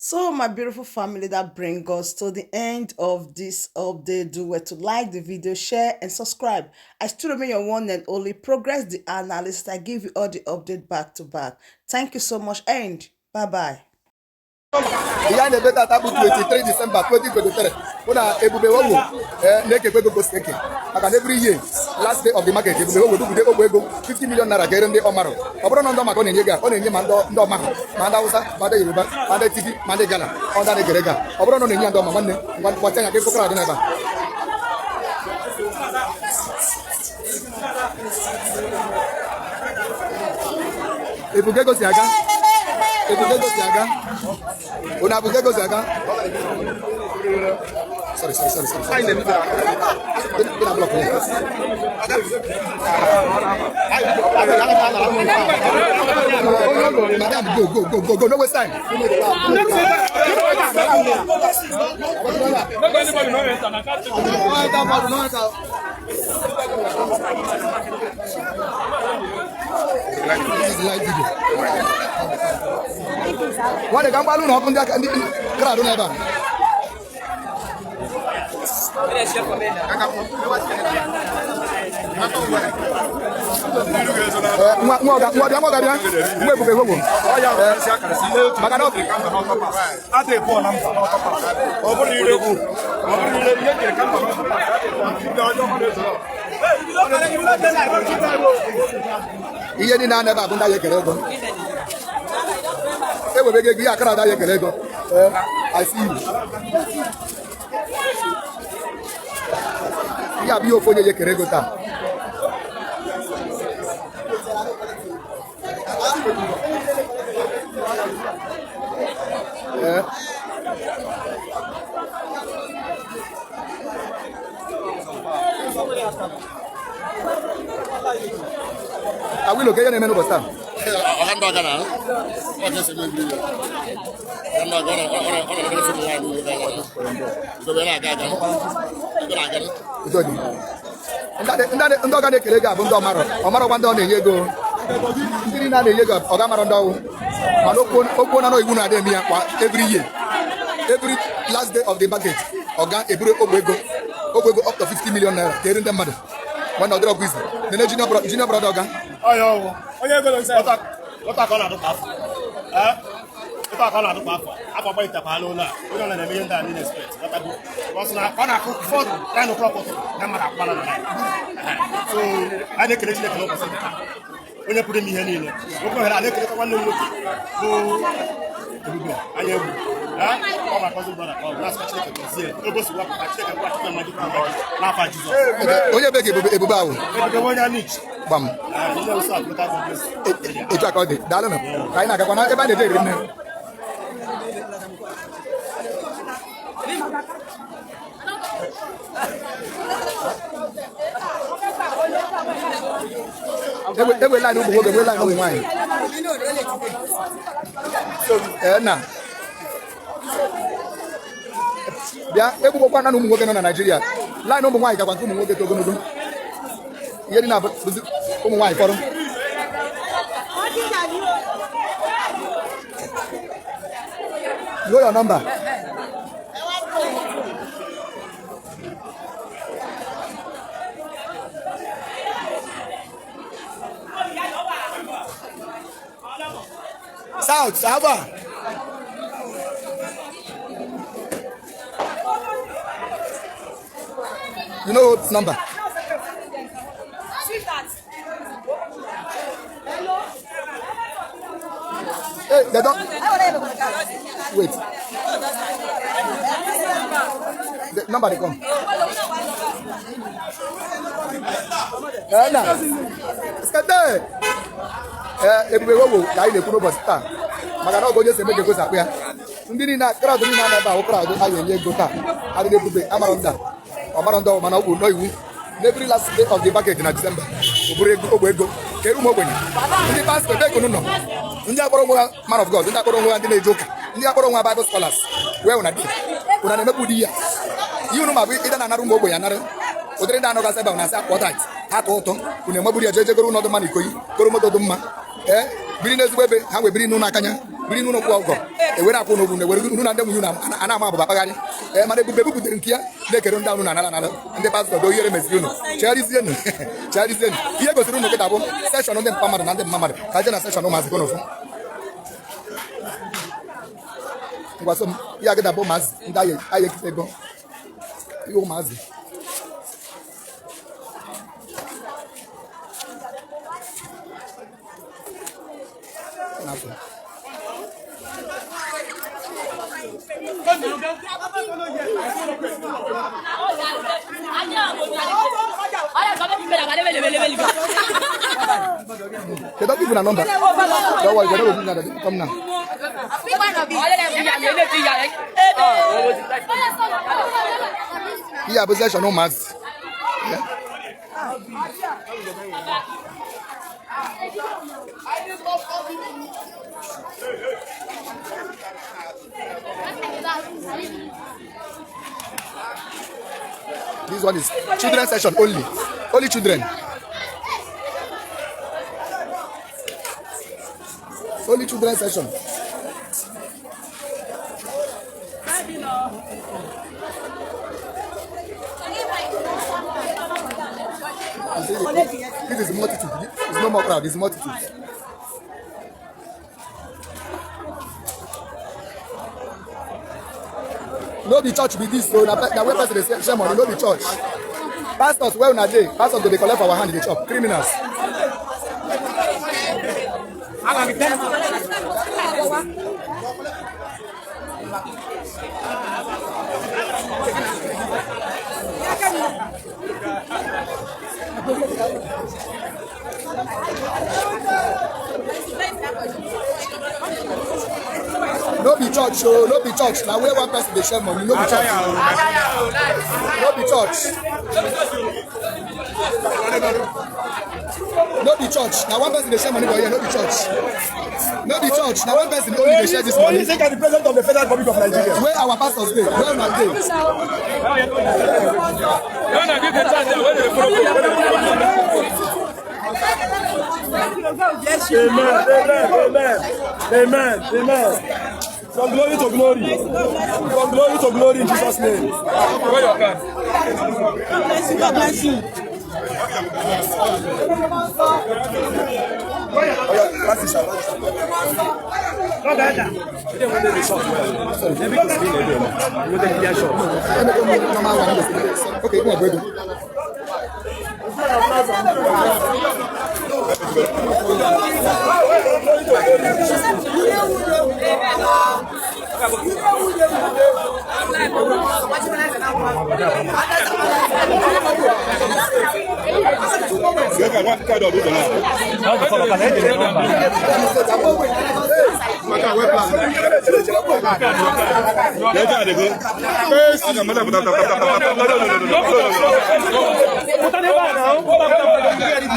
So, my beautiful family, that brings us to the end of this update. Do well to like the video, share, and subscribe. I still remain your one and only Progress the Analyst. I give you all the update back to back. Thank you so much, and bye bye. Ihe a na-eme tata bụ 23 December 2023 hụ na Ebube Wowo na-ekekwe ego gosi eke maka na every year, last day of the market, Ebube Wowo dupụta ogbe ego 50 million naira ga-ere ndị ọmarụ. Ọ bụrụ na ndị ọma ka ọ na-enye ego a, ọ na-enye ma ndị ọma, ma ndị Hausa, ma ndị Yoruba, ma ndị Tiv, ma ndị Igala, ọ ndị na-ekere ego a. Ọ bụrụ na ọ na-enye ya ndị ọma, nwanne, ngwa gbacha anya ka ịfụkọrọ dị n'ebe a. Ebube ego si aga, ebube ego si aga, unu abụga ego si aga. Sorry, sorry, sorry, sorry. Gị na block ya. Madam, go, go, go, go, go, no waste time. This is live video. Nwanne, ka m gbalụ na ọkụ ndị aka ndị crowd nọ ebe a. Nwa nwa ọga, nwa bịa, nwa ọga bịa, nwa Ebube Wowo. Maka na Ọ bụrụ ire, ọ bụrụ ire ihe kere ka mba ndị ọjọọ mmadụ ezoro. Ihe niile a na ebe a bụ ndị anyị ekere ego. Ewebe ego ihe akara ada anyị ekere ego. I see you. Ihe a bụ ihe ofu onye ya ekere ego taa. Ee. Awilo, ka ihe na-eme n'ụbọchị taa? Ọha ndị ọga na ọ ka esi eme ebiri ya. Ọha ndị ọga ọ na-emere ụmụ nwaanyị uwe ga aga ebe na-aga aga ebe na-aga. Udo dị. Ndị ọga na-ekele ego a bụ ndị ọmarọ ọmarọkwa ndị ọ na-enye ego. Ndị niile a na-enye ego, ọ ga-amarọ ndị ọwụ, mana okwu na iwu na-adị eme ya kwa every year, every last day of the market, ọ ga-eburu ogbe ego up to 50 million naira ka eri ndị mmadụ. Nwanne, ọ dịrọ ọgwụ izu nene junior brother ọga. Ọya ọwụ onye ego lọta ka ọ na-adụ kwa afọ. Ee, lọta ka ọ na-adụ kwa afọ. Afọ agbalitekwa ụlọ a, onye ọ na-eme ihe ndị a niile expect lọtago. Ọ sị na ọ na-akụ 4 9 o'clock ụtụtụ na mmadụ akwụkwala na line. So a na-ekele Chineke n'ụbọchị nke taa, onye pụrụ ime ihe niile. Nwoke ohere a na-ekelekwa nwanne m nwoke bụ Ebube anya egwu. Ee, ọ ma-akọzi brother ka ọ bụ na-asịkwa Chineke gọzie ego si wapụta. Chineke kwụghachikwa mmadụ kwuru mmadụ n'afọ Jizọs. Onye be gị, Ebube, Ebube ahụ? Ebube onye Amichi. Gbam. Ndị South Local Government. Etu a ka ọ dị. Daalụ nụ, ka anyị na-agakwa na ebe a na-eje eri nne. Egbe line ụmụ nwoke, egbe line ụmụ nwaanyị. Ee, na bịa egbugokwa na ụmụ nwoke nọ na Naịjirịa. Line ụmụ nwaanyị gakwa nke ụmụ nwoke to ogologo. Ihe dị na bụzi ụmụ nwaanyị fọrọ. Know your number. South, Saba. You know what number? Hey, they don't. Wait. The number they come. Eh, na. Skete. Eh, Ebube Wowo ka anyị na-ekwu n'ụbọchị taa maka na ọ bụ onye si eme ga-egosi akpụ ya. Ndị niile, crowd niile na ebe ahụ, crowd anyị enye ego taa adịghị. Ebube amara ndị a, ọ mara ndị ọwụ, mana ọ bụ nọ iwu n'every last day of the market na December, o buru ego, ogbe ego ka eru ụmụ ogbenye. Ndị pastọ, ebe ego nọ? Ndị akpọrọ onwe ha man of God, ndị akpọrọ onwe ha ndị na-eje ụka, ndị akpọrọ onwe ha Bible scholars, wee una dị una na-emekwa ụdị ihe a? Ihe unu ma bụ ịda na-anara ụmụ ogbenye, anara ụdịrị ndị anọgasị ebe ahụ na-asị akpọ tithe, ha tụ ụtụ unu emegburu ya, jee jegoro ụlọ dị mma na Ikoyi, goro moto dị mma, ee, biri n'ezigbo ebe ha wee biri n'ụlọ akanya. Biri n'ụlọ kwụ ọgọ ewere akwụ n'ogwu na ewere unu na ndị nwunye unu a na-ama abụba akpagharị. Ee, mana Ebube bubutere nke ya na-ekere ndị ahụ na anara anara. Ndị pastọ do, ihere meziri unu. Chegharịzienụ, chegharịzienụ. Ihe gosiri unu kịta bụ section ndị mpa mmadụ na ndị mma mmadụ ka je na section ụmụazị gonofu. Ngwa, so m ihe agịda bụ ụmụazị ndị anyị ekite ego ihe ụmụazị. Na-afụ. They don't give you a number. Don't worry, they don't give you a number. Come now. Ihe a bụ section ụmụazị. Yeah. This one is children section only. Only children. Only children section. You see, this is multitude. It's no more crowd, it's multitude. No be church be this, so na where person dey share money, no be church. Pastors, where una dey? Pastors go dey collect for our hand, dey chop. Criminals. No be church o, no be church. Na where one person dey share money, no be church. No be church. No be church. Na one person dey share money for here, no be church. No be church. Na one person only dey share this money. Only the president of the Federal Republic of Nigeria. Where our pastors dey? Where una dey? When I give the chance, when they follow. Amen, amen, amen, amen, amen. From glory to glory. From glory to glory in Jesus' name. Where your card? God bless you. God bless you. Oya, pass it, sir. Sorry. Normal one. Okay, go on, go.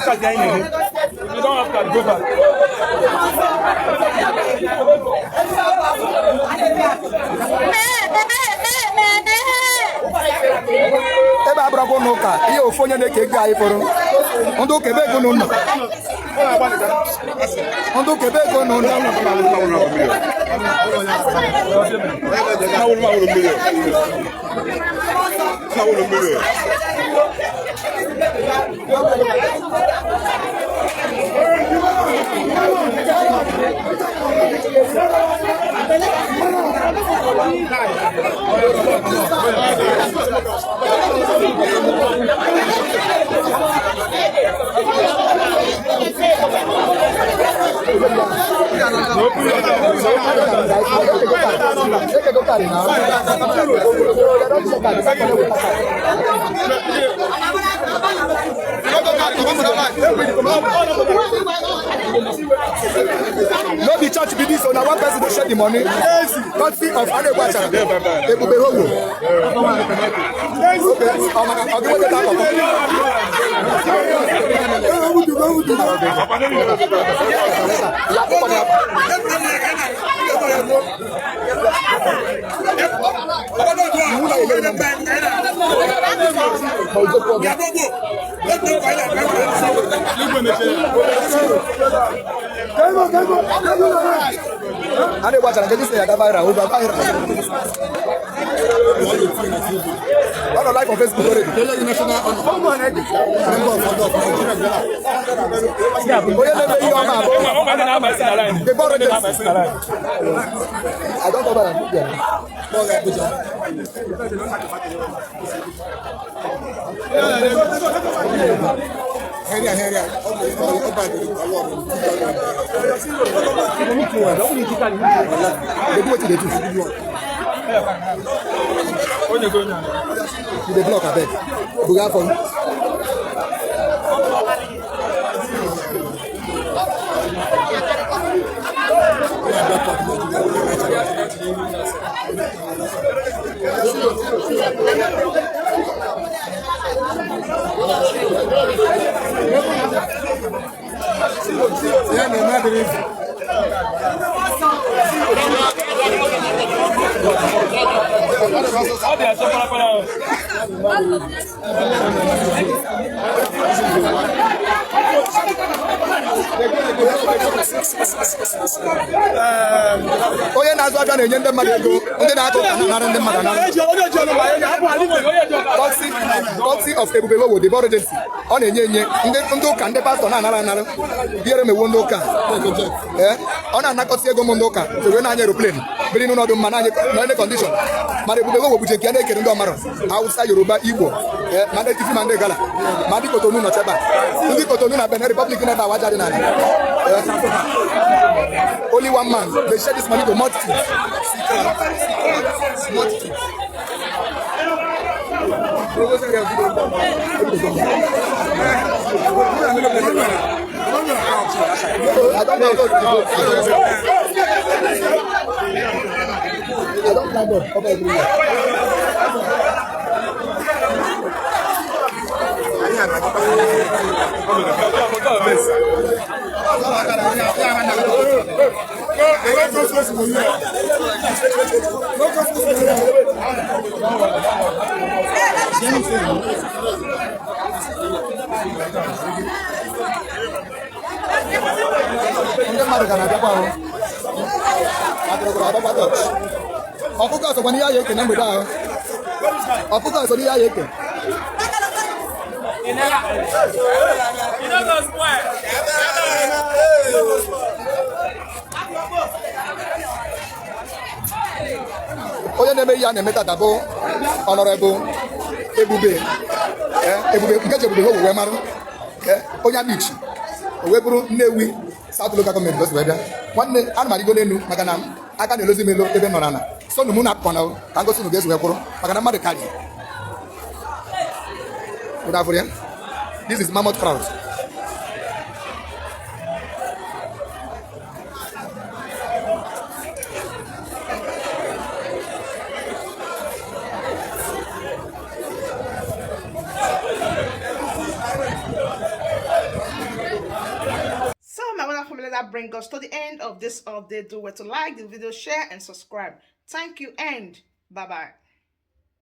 You don't have to go back. Ebe a bụrụkwa ụlọ ụka, ihe ofu onye na-eke ego anyị fọrọ. Ndị ụka, ebe ego n'ụlọ? Ndị ụka, ebe ego n'ụlọ? Eke go carry now. They don check card. No be church be this o, na one person dey share the money. Courtesy of Adegwachara, Ebube Howo. Okay, ọ maka ọ gị weta akọkọ. A na-egbachara nke jisi ya ga viral, over viral. Ọ nọ live on Facebook already. Onye na-eme ihe ọma abụ the borrow. I don't cover am. They do wetin dey do. You dey block, abeg. Buga for you. Onye na-azụ abịa na-enye ndị mmadụ ego, ndị na-akọ ụka na-anara ndị mmadụ anara. Courtesy of Ebube Wowo, the Borrow Agency. Ọ na-enye enye ndị ụka, ndị pastọ na-anara anara. Biere mewo ndị ụka. Ee, ọ na-anakọta ego m ndị ụka wee na-anya aeroplane biri n'ụlọ dị mma na condition. Mana Ebube Wowo bụchi nke ya na-ekere ndị ọmara Hausa, Yoruba, Igbo, ma ndị Tifi, ma ndị Gala, ma ndị Kotonu nọcha ebe a, ndị Kotonu na Benin Republic na ebe awaja dị n'ala. Only one man they share this money to multitudes. Multitudes. I don't know. I don't climb up everywhere. Ndị mmadụ ga na-abịakwa ahụ. Ọkụkọ sokwa n'ihe a ga-eke na mgbede ahụ. Ọkụkọ so n'ihe a ga-eke. Onye na-eme ihe a na-eme tata bụ Honorable Ebube Ebube nke ji Ebube Wowo wee marụ onye Amichi, o wee bụrụ Nnewi South Local Government gosi wee bịa. Nwanne, ana m arịgo n'elu maka na aka na-elozi m elu ebe m nọ n'ala. Sonu mụ na-apụkọ na ka ngosi unu ga-esi wee kwụrụ maka na mmadụ karịa. Unu afụrụ ya? This is mammoth crowd. So my wonderful family, that brings us to the end of this update. Do well to like the video, share and subscribe. Thank you and bye bye.